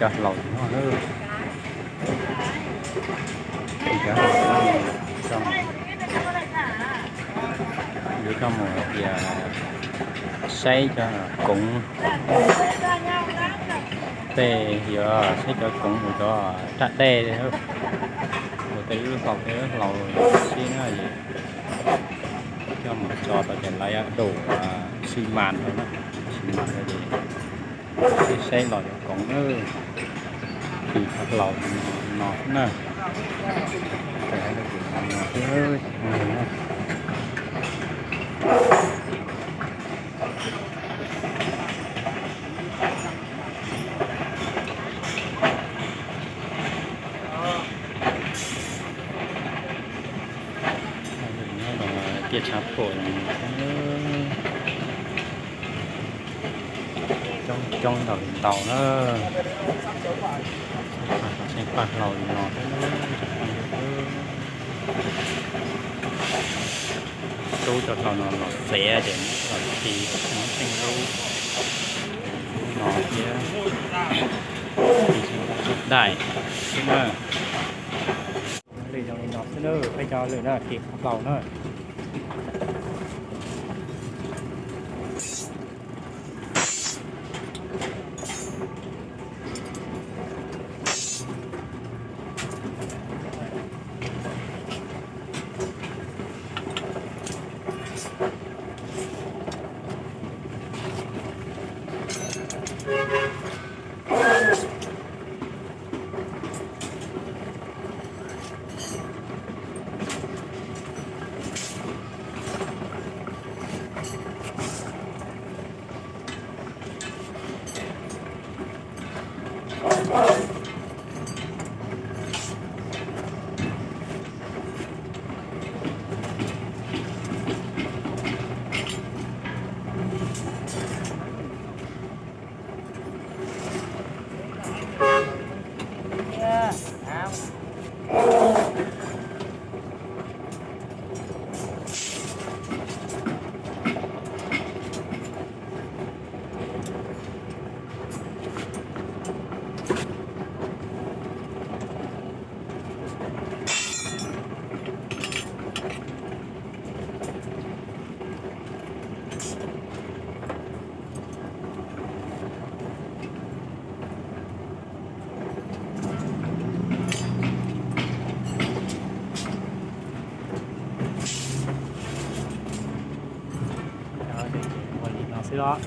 Cov hlau no, cov hlau no, yuav coj mus hais tias saib cov koov, tej yuav saib cov koov mus cov raj dej, ua tej lub hlau, tej lub hlau sib na, coj mus tso tau ces lawv yuav daus xi mas rau na, xi mas rau ces sib saib los cov koov na, tis cov hlau no na. Tiaj tshav puam coob coob ntau ntau na. Paj hlau li no, rub cov hlau no los txiav ces los tis, tis lub no thiab, tis lub daim xwb na. Li zoo li no xwb na, peb cov lwm na, tis hlau na. Ua li no xwb los.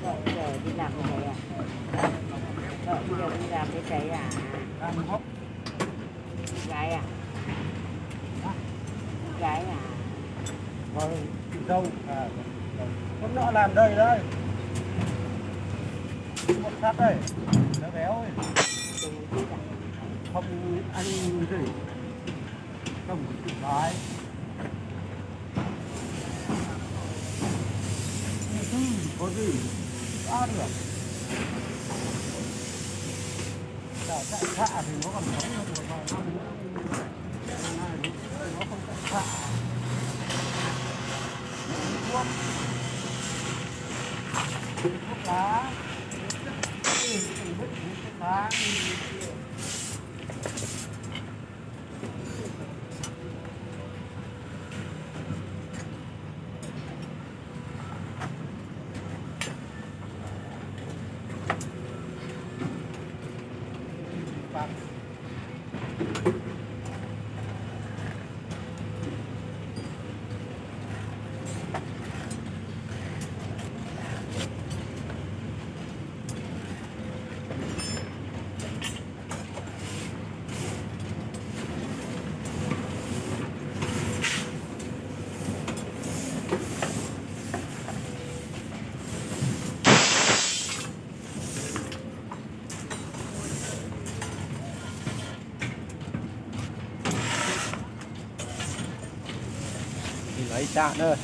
Vợ chồng đi làm cái đấy à? Vợ chồng đi làm cái đấy à? Gái à? Gái à? Vâng, chị dâu. À, vâng. Hôm nọ làm đây đấy. Một phát đây. Đấy. Không ăn gì, không chịu đói. Không có gì, ăn được. Ở trại xạ thì nó còn sống được một vài năm nữa. Nó không trại xạ. Thuốc, thuốc lá. Thuốc lá. Ib tam na.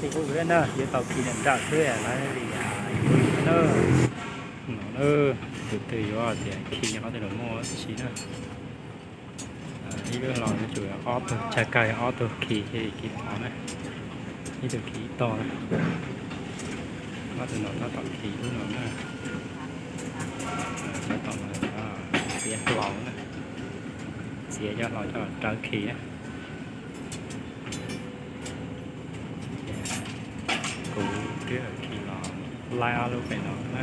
Tus ub na, yuav tau khi nram nram xwb lawv li no na. Tus twg yuav tias khi nyob qhov twg los muaj tib si na. Ib lub hlau yuav tsum ob tug, tshaj kawg ob tug khi thiaj khi tau na. Ib tug khi ib tog na. Ob tug no tab tom khi lub no na. Tab tom txiav hlau na. Txiav cov hlau coj los rawv khi na. Kuv twb khi los laib ob lub pem no na.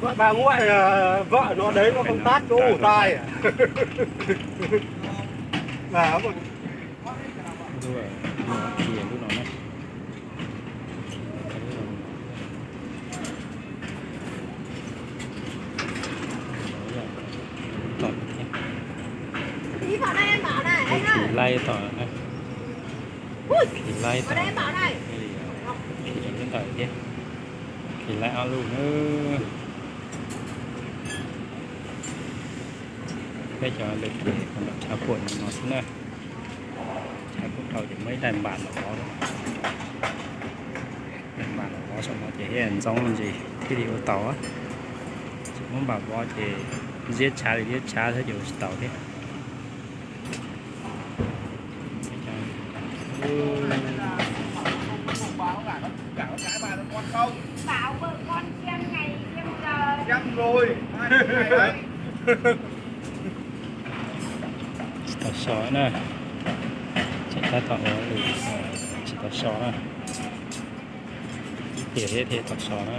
Vợ bà ngoại, ờ, vợ nó đấy có công tác chỗ Hồ Tài à? Là Lub, lub khi lub no na. Khi laib tom na. Khi laib tom. Khi lub ntawm thiab. Khi laib ob lub na. Peb cov lwm tus kom nram tshav puam no xwb na. Tshav puam dhau ces muab ib daim npam los vov. Daim npam los vov saum no ces thiaj ntxoov ntsis thiaj li ua tau. Tsis muab npam vov ces ziab tshav li ziab tshav xwb ces ua tsis tau thiab. Tsis tau so na. Tseem tab tom ua, tsis tau so na. Tias thiab thiaj tau so na.